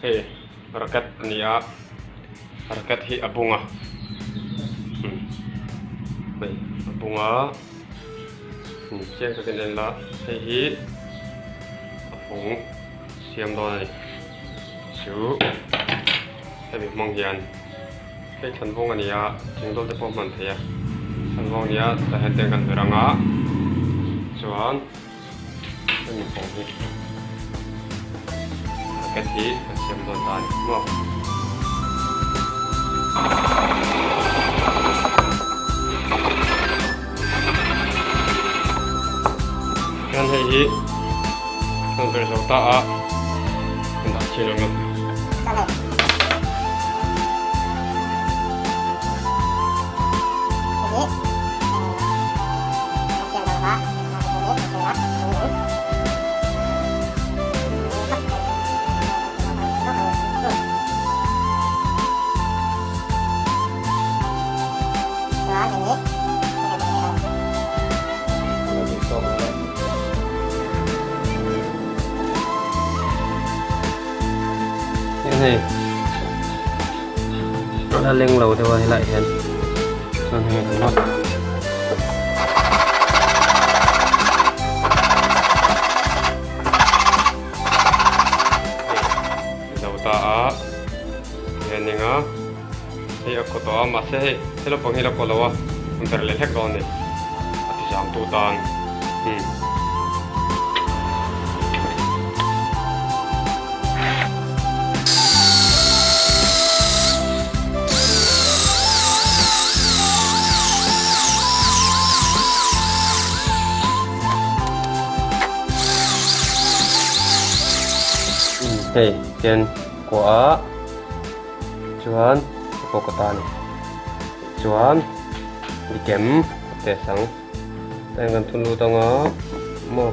Hei racket a ni a racket hi a bung a hei a bung a chiang takin en la hei hi a fawng siam dawn a ni chu hemi hmang hian hei thlan vawng a ni a thingdawl te pawh a hman theih a thlan vawng a ni a tah hian tiang kan ver ang a chuan. Hemi pawh hi racket hi kan siam dawn ta a ni maw. Chuan hei hi kan ber zo ta a kan dah chhin ang a. Hei a leng lo deuh a helaiah hian chuan hei an nawt. Zo ta a hianin a hei a khaw tawh a mahse hei he lampang hi la kaw lo a an ber leh hlek dawn a ni a ti zam tu tan umm. Hei hian kua a chuan a pawh kaw ta a ni chuan dikem a test ang heng kan thun lut ang a maw.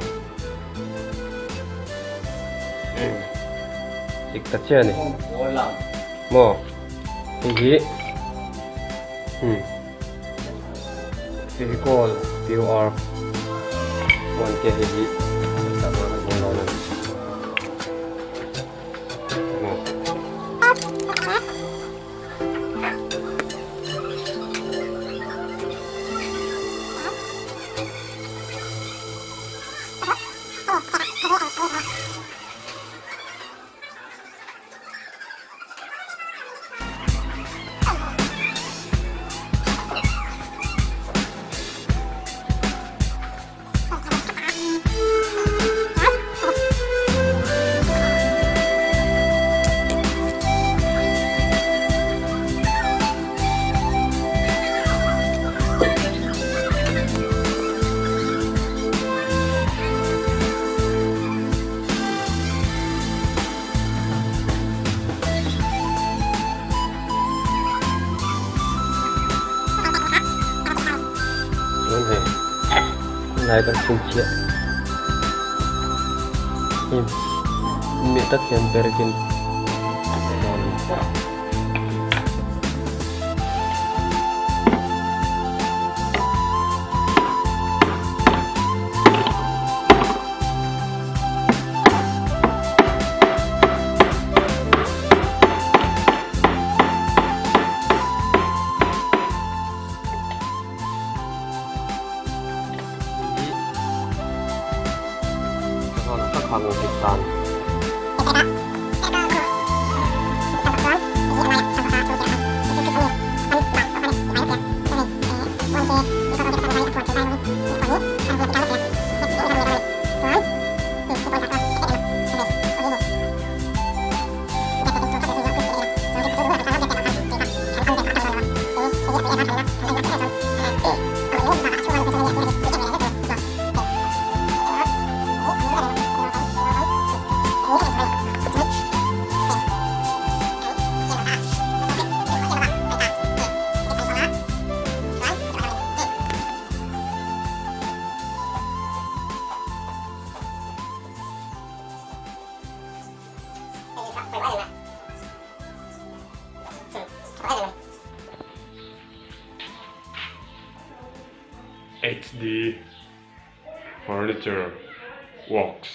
Dik ta chiah a ni maw hei hi Fevicol pure 1K hei hi Chuan hei lai kan chhinchhiah hnim miah tak hian berkin HD Furniture Works.